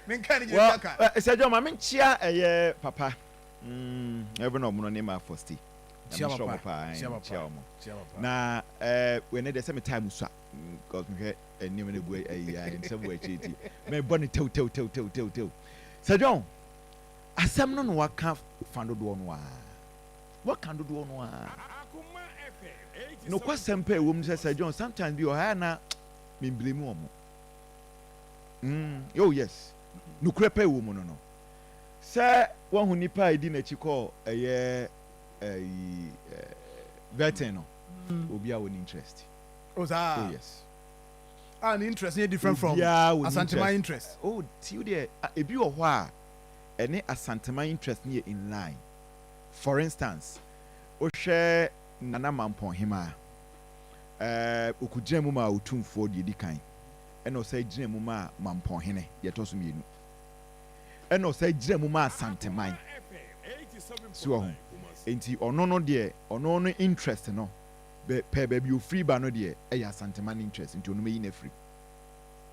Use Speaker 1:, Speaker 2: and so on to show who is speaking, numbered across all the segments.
Speaker 1: Menka ne gyina
Speaker 2: Well,
Speaker 1: ka.
Speaker 2: Sir John, ma menkyia ɛyɛ papa Reverend Ɔmono ne ma Fosti. Na
Speaker 1: Kyia
Speaker 2: mehyira
Speaker 1: papa,
Speaker 2: ɔmo paa,
Speaker 1: kyia
Speaker 2: mekyia
Speaker 1: papa,
Speaker 2: ɔmo.
Speaker 1: kyia papa.
Speaker 2: Na wɛnɛ deɛ sɛ me time sua, because mehwɛ nneɛma no gu ayi a nsɛm wɔ akyire nti mebɔ no tew tew tew tew tew tew. Sir John, asɛm no na waka fa dodoɔ no ara. Waka dodoɔ no ara. Nokwasɛm pɛ ɛwɔ mu sɛ, Sir John, sometimes bi wɔ ha a na memblame wɔn. Oh yes, nokorɛ pɛ ɛwɔ mu no, sɛ wahu nipa a ɛdi n'akyi kɔ ɛyɛ ɛyi vetting no, obi a wɔ ne interest.
Speaker 1: Oh, saa.
Speaker 2: Oh yes.
Speaker 1: Ah, ne interest yɛ different from
Speaker 2: Obiara wɔ ne
Speaker 1: Asanteman
Speaker 2: interest.
Speaker 1: Interest.
Speaker 2: Oh, ti o deɛ, ebi wɔ hɔ a ɛne Asanteman interest no yɛ in line. For instance, wohwɛ Nana Mampɔnhema, ɔkɔgyina mu ma Otumfoɔ deɛ edi kan, ɛna ɔsan gyina mu ma Mampɔnhene deɛ ɛtɔ so mmienu, ɛna ɔsan gyina mu ma Asanteman si wɔ ho. Nti ɔno no deɛ, ɔno no interest no bɛ pɛ baabi ofiri ba no deɛ, ɛyɛ Asanteman interest, nti ɔno mɛyi n'afiri.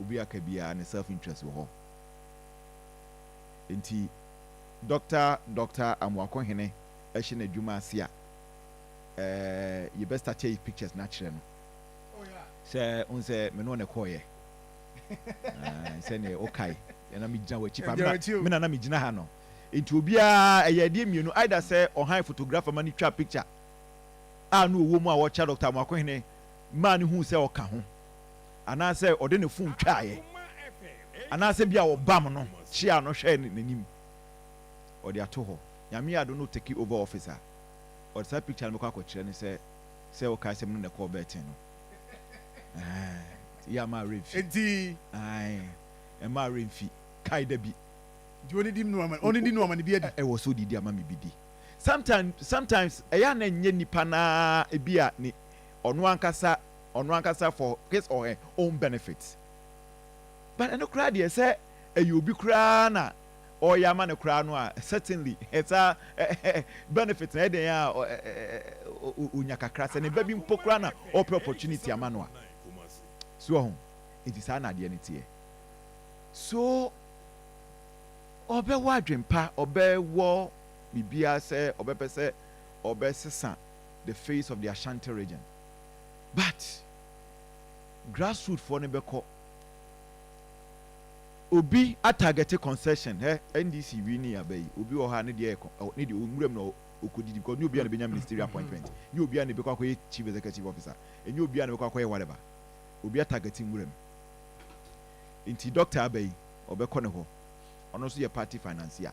Speaker 2: Obi aka biara ne self interest wɔ hɔ. Nti Dr. Amoakohene ɛhyɛ n'adwuma ase a, yɛbɛ start yi pictures n'akyerɛ no sɛ n sɛ me ne ɔne kɔɔyɛ sɛneɛ wokae ɛna megyina w'akyi pa.
Speaker 1: Gyina w'akyi o.
Speaker 2: Me na megyina ha no, nti obiara ɛyɛ adeɛ mmienu, either sɛ ɔhan photographer ma no twa picture a no ɔwɔ mu a wɔkyɛ Dr. Amoakohene maa no hu sɛ ɔka ho, anaasɛ ɔde ne phone twaeɛ, anaasɛ bi a ɔbam no kyea no hwɛ n'anim ɔde ato hɔ. Nyame yɛ ado no take over office a, ɔde saa picture no bɛkɔ akɔkyerɛ no sɛ ɔkae sɛm no na ɛkɔɔ bɛɛten no. Ɛɛ, yɛ ama awerɛ mfi.
Speaker 1: Nti
Speaker 2: Ae, ɛma awerɛ mfi kae da bi.
Speaker 1: Nti onidi nu ama ne bi adi.
Speaker 2: Ɛwɔ so didi ama me bi di. Sometimes ɛyɛ a na nyɛ nipa naa ebi a ne ɔno ankasa for his or her own benefit, but ɛno koraa deɛ, sɛ ɛyɛ obi koraa na ɔyɛ ama no koraa no a, certainly ɛsa benefit na ɛdɛn a onya kakra sɛ ne ba bi mpo koraa na ɔpɛ opportunity ama no a so ɔho. Nti saa na adeɛ no teɛ. So ɔbɛwɔ adwempa, ɔbɛwɔ biribiara sɛ ɔbɛpɛ sɛ ɔbɛsesa the face of the Ashanti Region, but grassroot foɔ no bɛkɔ obi atarget concession. NDC wi ni aba yi, obi wɔ hɔ a ne deɛ yɛ ne deɛ owura mu na okɔdidi, because ne obi a na bɛnya ministerial appointment, ne obi a na bɛkɔ akɔyɛ chief executive officer, enye obi a na bɛkɔ akɔyɛ whatever. Obi atarget nwura mu, nti doctor aba yi, ɔbɛkɔ ne hɔ, ɔno nso yɛ party financier,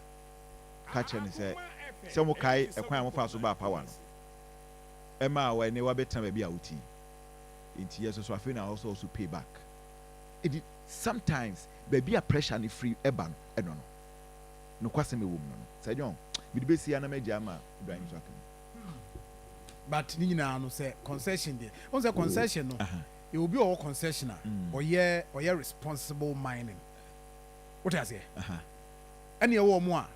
Speaker 2: ka kyerɛ ne sɛ mo kae ɛkwan a mofa so baa power no, ɛma a wɔne wabɛtena baabi a woti, nti yɛ soso afei na also pay back. Edi sometimes baabi a pressure ne firi ɛba no, ɛno no nokwasɛm ɛwɔ mu no, sɛ John mede bɛsi anam agya ama Ibrahim so aka mu.
Speaker 1: But ne nyinaa no, sɛ concession deɛ, ɔn sɛ concession no, yɛ obi a ɔwɔ concession a ɔyɛ responsible mining, wote aseɛ? Ɛne ɛwɔ ɔmo a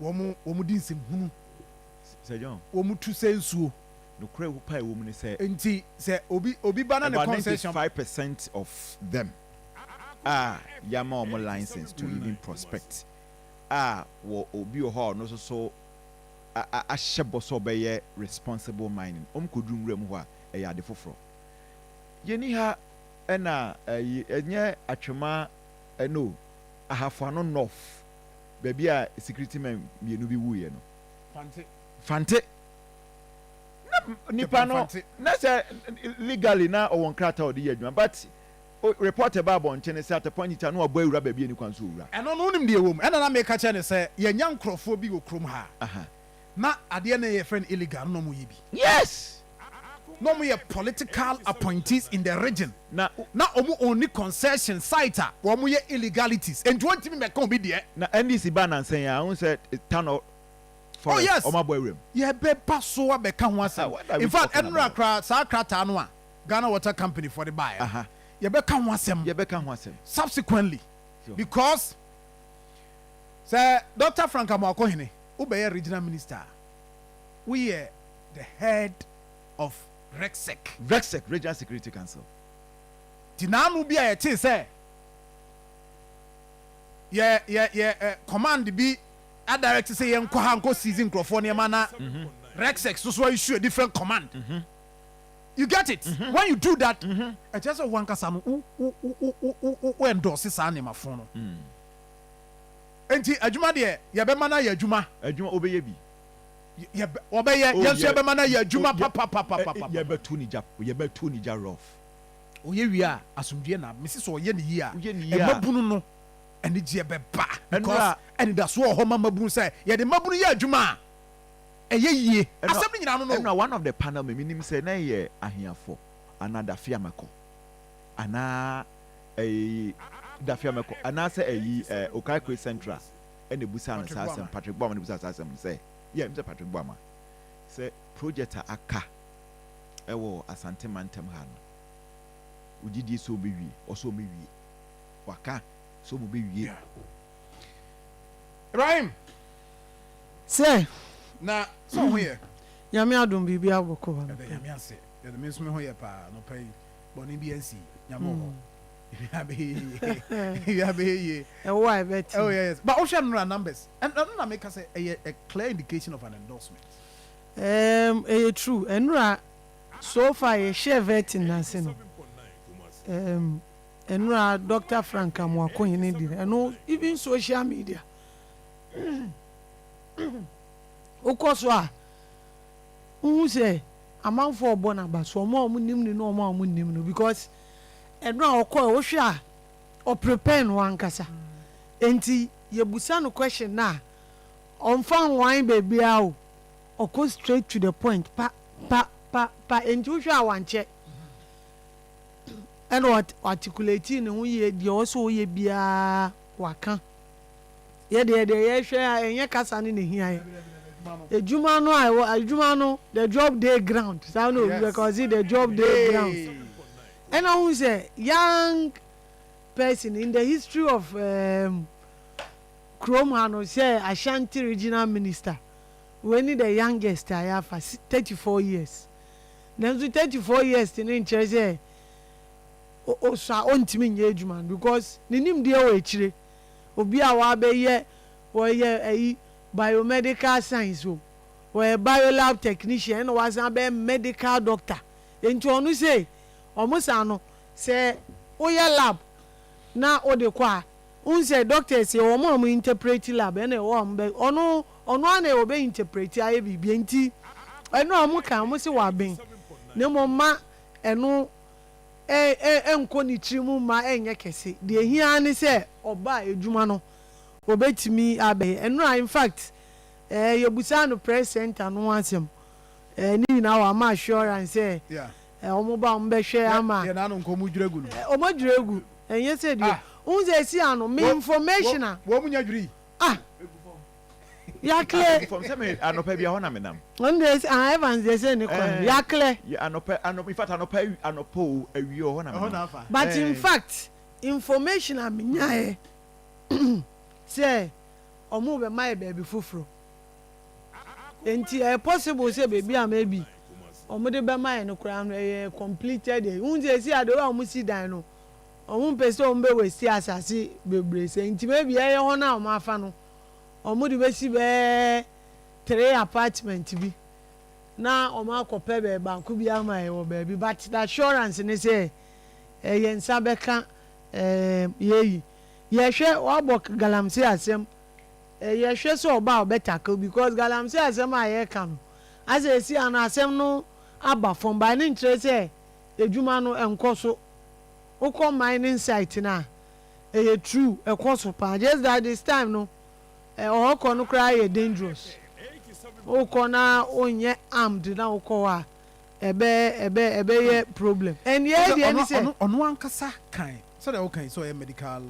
Speaker 1: wɔn di nsɛmhunu.
Speaker 2: Sɛ John,
Speaker 1: wɔn tu sɛ nsuo.
Speaker 2: Nokorɛ pa ɛwɔ mu ne sɛ
Speaker 1: nti sɛ obi ba na ne
Speaker 2: about
Speaker 1: concession
Speaker 2: 95% of them a yama wɔn license to even prospect a wɔ obi wɔ hɔ a ɔno nso so ahyɛ bɔ sɛ ɔbɛyɛ responsible mining, wɔn kɔduru nwura mu hɔ a, ɛyɛ ade foforɔ. Yɛni ha ɛna ɛyi ɛnyɛ Atwema ɛno Ahafoano North baabi a security men mmienu bi wuyɛ no.
Speaker 1: Fante.
Speaker 2: Fante na nipa no
Speaker 1: Fante.
Speaker 2: Na sɛ legally na ɔwɔ nkrataa a ɔde yɛ adwuma, but report ɛba abɔnten sɛ at a point in time na wabɔ awura baabi a ni kwan so owura.
Speaker 1: Ɛno no, wonim deɛ ɛwɔ mu, ɛna na meka kyerɛ ne sɛ yɛnya nkurɔfoɔ bi wɔ kurom ha na adeɛ no yɛfrɛ no illegal no na ɔmo yɛ bi na ɔmo yɛ political appointees in the region
Speaker 2: na
Speaker 1: na ɔmo onni concession site a wɔn yɛ illegalities, nti wɔntumi mɛka obi deɛ.
Speaker 2: Na NDC ba nansan a, ahun sɛ Tano forest ɔmo abɔ awura mu.
Speaker 1: Yɛbɛba so abɛka ho
Speaker 2: Ah, what are
Speaker 1: asɛm.
Speaker 2: we
Speaker 1: In fact,
Speaker 2: talking
Speaker 1: ɛnura
Speaker 2: about?
Speaker 1: kora saa krataa no a Ghana Water Company fɔ de baeɛ, yɛbɛka ho asɛm.
Speaker 2: Yɛbɛka ho asɛm.
Speaker 1: Subsequently, because sɛ Dr. Frank Amoakohene wobɛyɛ regional minister a, woyɛ the head of REGSEC.
Speaker 2: REGSEC, Regional Security Council.
Speaker 1: Nti naano bi a yɛtee sɛ Yɛ command bi adirect sɛ yɛnkɔ ha nkɔ seize nkurɔfoɔ nneɛma na REGSEC so so issue a different command. You get it? When you do that, ɛkyerɛ sɛ wo ankasa no wo endorse saa nneɛma fo no. Nti adwuma deɛ, yɛbɛma no ayɛ adwuma.
Speaker 2: Adwuma wobɛyɛ bi.
Speaker 1: Wɔbɛyɛ.
Speaker 2: Oh,
Speaker 1: yɛn nso yɛbɛma no ayɛ adwuma
Speaker 2: Oh,
Speaker 1: papapapapa.
Speaker 2: Yɛbɛto ne gya, yɛbɛto ne gya rough.
Speaker 1: Ɔyɛ wie a, asomdue na mesi sɛ ɔyɛ ne yie a,
Speaker 2: Woyɛ ne yie a.
Speaker 1: ɛmabunu no anigyeɛ bɛba because anidasoɔ wɔ hɔ ma mabunu sɛ yɛde mabunu yɛ adwuma a, ɛyɛ yie. Asɛm no nyinaa no.
Speaker 2: Ɛnna one of the panel me minim sɛ na yɛ ahiafo anaa Dafeamekpor anaa ɛyi Dafeamekpor anaasɛ ɛyi Okaikwei Central ɛna ebusa no
Speaker 1: Patrick
Speaker 2: saa asɛm.
Speaker 1: Boamah.
Speaker 2: Patrick Boamah na ebusa saa asɛm no sɛ yɛ ɛmi sɛ Patrick Boamah sɛ project a aka ɛwɔ Asante mantam ha no, ogyidie sɛ ɔbɛwie, ɔsɛ ɔbɛwie, waka sɛ ɔbɛwie.
Speaker 1: Ibrahim.
Speaker 3: Sɛ.
Speaker 1: Na sɛ ɔho yɛ?
Speaker 3: Nyame adom, biribi abɔkɔ hɔ no.
Speaker 1: Ɛdɛ Nyame ase, yɛde me nso me ho yɛ paa. Nɔpɛ yi bɔne bi ansi. Nyame wɔ hɔ, biribi abɛyɛ yie.
Speaker 3: Ɛwɔ a ɛbɛte.
Speaker 1: Oh yes, but wohwɛ nnora numbers, ɛno na meka sɛ ɛyɛ a clear indication of an endorsement.
Speaker 3: Ɛyɛ true. Ɛnura so far yɛhyɛ vetting n'ase no, ɛnura Dr Frank Amoakohene di ɛno, even social media wokɔ so a, wohu sɛ amanfoɔ ɔbɔ n'aba so, ɔmo a ɔmo nim no ne ɔmo a ɔmo nim no, because ɛno a ɔkɔɛ, wohwɛ a, ɔprepare no ankasa. Nti yɛbusa no question na ɔmfa nwan beebiara o, ɔkɔ straight to the point, pa pa pa pa. Nti wohwɛ a, wankyɛ ɛna articulate ne ho yie. Deɛ ɔsɛ ɔyɛ biara waka. Yɛdeɛ deɛ yɛhwɛ a, ɛnyɛ kasa ne na ehia yɛ edwuma no a ɛwɔ adwuma no, the job dey ground. Saa na obi bɛka, ɔsi the job dey ground. Ɛna ohun sɛ young person in the history of kurom ha no, sɛ Ashanti Regional Minister wei ni, the youngest a yɛafa, 34 years. Nanso 34 years ne nkyerɛ sɛ osua ontumi nyɛ adwuma no, because ne nimdeɛ wɔ akyire. Obi a wabɛyɛ, wɔyɛ ɛyi biomedical science o, wɔyɛ biolab technician, ɛna wasan bɛyɛ medical doctor. Nti ɔno sɛ ɔmo san no sɛ woyɛ lab na wode kɔ a, n sɛ doctors yɛ wɔn a wɔn interpret lab, ɛna ɛwɔ wɔn bɛ ɔno ana wɔbɛ interpret ayɛ biribi. Nti ɛno a wɔn ka, wɔn sɛ waben na mmom ma ɛno ɛ ɛ ɛnkɔ ne tiri mu ma ɛnyɛ kɛse. Deɛ ehia ne sɛ ɔba edwuma no, obetumi abɛyɛ. Ɛno a, in fact, yɛbusa no press center no ho asɛm, ne nyinaa wɔ ama assurance sɛ wɔn ba, wɔn bɛhwɛ ama.
Speaker 1: Yɛ n'ano nkɔmɔ dwira gu no.
Speaker 3: Wɔn adwira egu, ɛnyɛ sɛ deɛ n sɛ esi ano me information a.
Speaker 1: Wɔn mu nya dwiri.
Speaker 3: Ah, yakle.
Speaker 2: Fam sɛ me anɔpa bi a hɔ na menam.
Speaker 3: Ɔno deɛ, ah, Evans deɛ sɛ ne kwan yakle.
Speaker 2: Anɔpa anɔpa, in fact anɔpa anɔpa o, awie wɔ hɔ na menam.
Speaker 3: But in fact, information a menyaeɛ sɛ ɔmo bɛ ma yɛ baabi foforɔ, nti ɛyɛ possible sɛ baabi a maybe ɔmo de bɛma yɛ no koraa no, ɛyɛ completed. Yɛ n sɛ esi ade a ɔmo si dan no, ɔmo mpɛ sɛ ɔmo bɛ wɔ asase bebree sɛ, nti maybe ɛyɛ hɔ no a ɔmo afa no, ɔmo de bɛsi bɛɛ three apartment bi na ɔmo akɔpɛ bɛɛ baako bi ama yɛ wɔ baabi. But the assurance ne sɛ ɛyɛ nsa bɛka. Yɛyi yɛhwɛ wabɔ galamsey asɛm, yɛhwɛ sɛ ɔba a ɔbɛ tackle, because galamsey asɛm a yɛreka no asɛ esi ano, asɛm no aba fam ba ne nkyerɛ sɛ edwuma no nkɔ so. Wokɔ mining site na ɛyɛ true, ɛkɔ so paa, just that this time no, ɔhɔ kɔ no koraa yɛ dangerous. Wokɔ na wonyɛ armed na wokɔ hɔ a, ɛbɛyɛ problem. And yɛ deɛ ni sɛ.
Speaker 1: Ɔno ankasa kan sɛdeɛ ɔkan sɛ ɔyɛ medical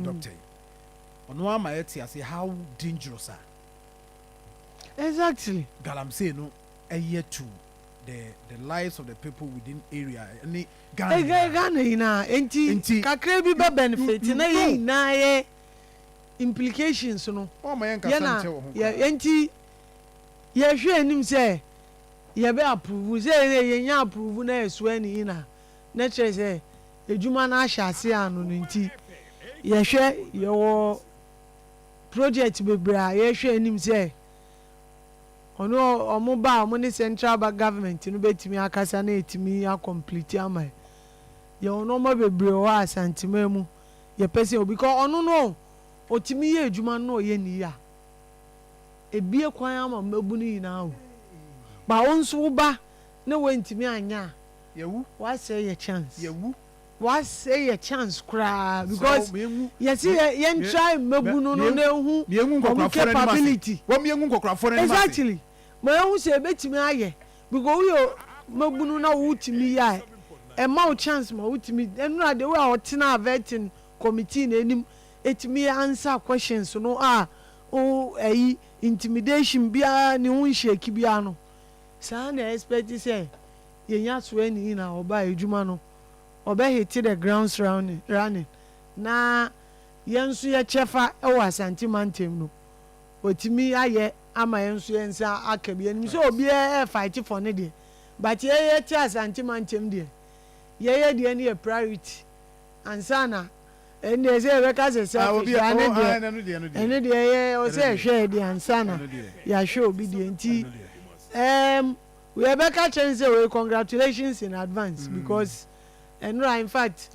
Speaker 1: doctor yi, ɔno ama yɛ te ase how dangerous a galamsey no ɛyɛ to the lives of the people within area ɛne Ghana.
Speaker 3: Ghana nyinaa. Nti kakra bi bɛ benefit na yɛ nyinaa yɛ implications no.
Speaker 1: Ɔma yɛn kasa nkyɛn wɔ ho.
Speaker 3: Yɛ nti yɛhwɛ anim sɛ yɛbɛ approve, sɛ yɛnya approve na yɛ swear ne in a, na kyerɛ sɛ edwuma no ahyɛ ase ano no. Nti Yɛhwɛ yɛwɔ project bebree a yɛhwɛ anim sɛ ɔno ɔmo ba a ɔmo ne central government no bɛtumi akasa na ɛtumi acomplete ama yɛ. Yɛwɔ nneɛma bebree wɔ hɔ a Asanteman mu yɛpɛ sɛ obi kɔ ɔno no ɔtumi yɛ adwuma no na ɔyɛ ne yie a, ebie kwan ama mmabunu nyinaa o. Ba wo nso wo ba na woantumi anyɛ a,
Speaker 1: Yɛwu.
Speaker 3: Wasɛe yɛ chance.
Speaker 1: Yɛwu.
Speaker 3: Wasɛe yɛ chance koraa because yɛsi yɛ yɛn try mmabunu no na ehu wɔn capability.
Speaker 1: Wɔn yɛngu nkɔkorafoɔ no anim ase.
Speaker 3: Exactly. Ma ehu sɛ ebetumi ayɛ because woyɛ mmabunu na wotumi yɛ a, ɛma wo chance ma wotumi ɛnura the way a ɔtena vetting committee n'anim etumi answer questions no a o ɛyi intimidation biara ne ho nhyɛki biara no, saa na expect sɛ yɛnya so ani na ɔba adwuma no ɔbɛ hit the ground running na yɛn nso yɛkyɛfa wɔ Asante mantam no otumi ayɛ ama yɛn nso yɛn nsa aka bi. Yɛnim sɛ obiara ɛfight for ne deɛ, but yɛyɛ te Asante mantam deɛ, yɛyɛ deɛ no yɛ priority ansa na ɛndeɛ sɛ yɛbɛka sɛ selfish a, ne deɛ ɛne deɛ yɛ ɔsɛ ɛhwɛ deɛ ansa na yɛahwɛ obi deɛ. Nti yɛbɛka kyɛn sɛ wei, congratulations in advance because ɛnura in fact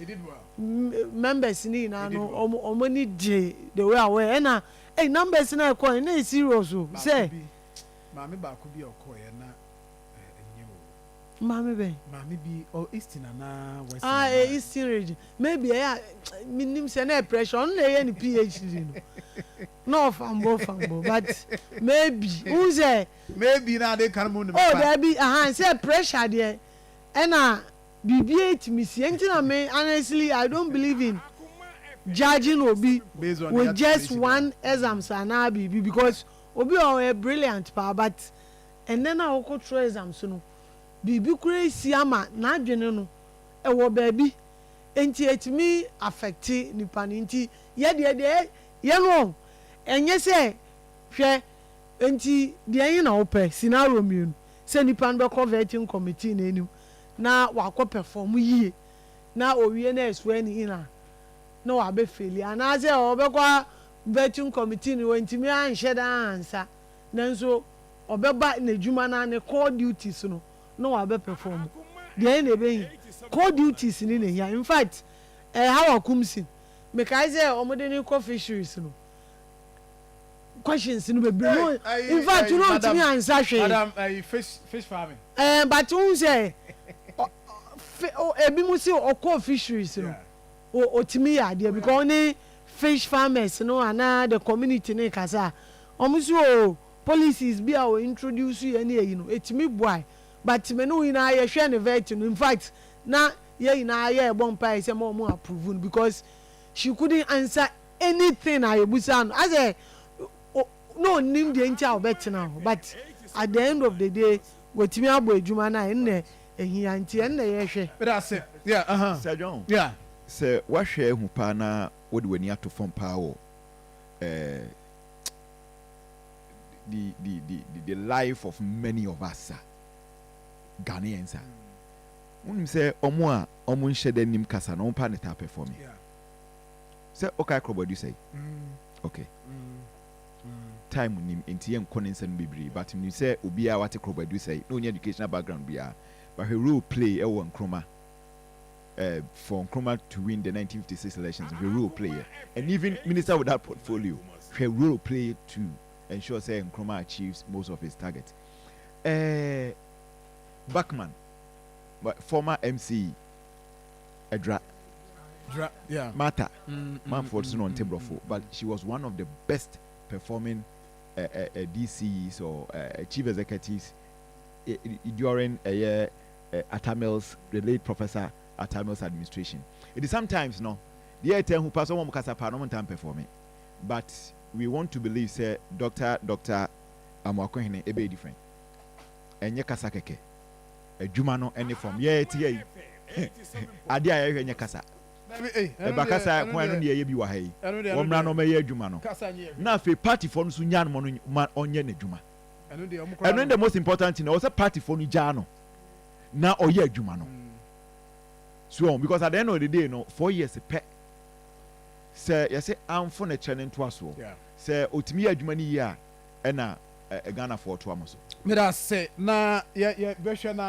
Speaker 3: members ni nyinaa no ɔmo ani gye the way a wɔyɛ ɛna ɛy numbers na ɛkɔ ɛna yɛ serious o sɛ.
Speaker 1: Maame baako bi a ɔkɔɔ na ɛnyɛ o.
Speaker 3: Maame bɛn?
Speaker 1: Maame bi ɔ Eastern anaa Western?
Speaker 3: Ah, Eastern Region maybe. Ɛyɛ a minim sɛ na pressure ɔno na ɛyɛ ne PhD no na ɔfambɔ fambɔ, but maybe n sɛ.
Speaker 1: Maybe na ade kan mu ne.
Speaker 3: Oh, dabi, ahan sɛ pressure deɛ ɛna biribi etumi si nti na me honestly I don't believe in judging obi with just one exams anaa biribi, because obi a ɔyɛ brilliant paa, but ɛnɛ na ɔkɔ twerɛ exams no biribi kura esi ama n'adwene no ɛwɔ baabi nti etumi affect nipa no. Nti yɛ deɛ yɛ no ɛnyɛ sɛ hwɛ nti deɛ ɛyin na ɔpɛ scenario mmienu sɛ nipa no bɛkɔ vetting committee n'anim na wakɔ perform yie na owie na ɛsoɛ ne in a na wabɛ fail, anaasɛ ɔbɛkɔ vetting committee no wɔntumi anhyɛ dan ansa nanso ɔbɛba n'adwuma na ne core duties no na wabɛ perform deɛ ɛna ɛbɛyi core duties ni na ehia. In fact, Hawa Koomson, mekae sɛ ɔmode ne kɔ fisheries no questions no bebree no, in fact no ntumi ansa hwee.
Speaker 1: Madam fish farming.
Speaker 3: But n sɛ ebi mu si ɔkɔ fisheries no otumi yɛ adeɛ because ɔne fish farmers no anaa the community ne kasa, ɔmo si o policies bi a o introduce yɛ ne eyi no etumi boa. But mɛ ne nyinaa yɛhwɛ ne vet no, in fact na yɛ nyinaa yɛ ɛbɔ mpa yɛ sɛ mo ɔmo approve no because she couldn't answer anything a yɛbusa no asɛ na onim deɛ nti a ɔbɛtena hɔ. But at the end of the day wɔtumi abɔ adwuma no a ɛnnɛ ehia nti ɛnnɛ yɛhwɛ.
Speaker 1: Meda ase. Yeah,
Speaker 2: Sir John.
Speaker 1: Yeah.
Speaker 2: Sɛ woahwɛ ehu paa na wode w'ani ato fam paa wɔ the life of many of us a Ghanaians a wonim sɛ ɔmo a ɔmo nhyɛ dɛ nim kasa na ɔmo pa ne taa perform sɛ ɔkae Krobo Edusei. Okay, time nim nti yɛnkɔ ne nsɛm bebree, but nim sɛ obiara wate Krobo Edusei na onye educational background biara, but hwɛ role play ɛwɔ Nkrumah for Nkrumah to win the 1956 elections, hwɛ role play yɛ, and even minister without portfolio, hwɛ role play to ensure sɛ Nkrumah achieves most of his target. Buckman, former MCE Edra.
Speaker 1: Dra, yeah.
Speaker 2: Martha manfoɔ so na ɔnte borɔfo, but she was one of the best performing DCEs or chief executives during Atta Mills, the late Professor Atta Mills administration. It is sometimes no deɛ ɛtɛ hu pa so wɔn kasa pa no wɔn ntam performing, but we want to believe sɛ Dr. Amoakohene ebe different. Ɛnyɛ kasa kɛkɛ, adwuma no ɛne fam yɛ ti yɛ yi adeɛ a yɛhwɛ nyɛ kasa ɛba kasa kwan no deɛ ɛyɛ bi wɔ ha yi wɔn mmra no ɔmɛyɛ adwuma no na afei party foɔ no nso nya no no ma ɔnyɛ n'adwuma. Ɛno the most important thing, ɛwɔ sɛ party foɔ no gyaa no na ɔyɛ adwuma no so because at the end of the day no 4 years pɛ. Sɛ yɛsɛ amfo na kyerɛ ne ntoasoɔ sɛ otumi yɛ adwuma no yie a, ɛna Ghanafoɔ toa mo so.
Speaker 1: Meda ase na yɛ bɛhwɛ na.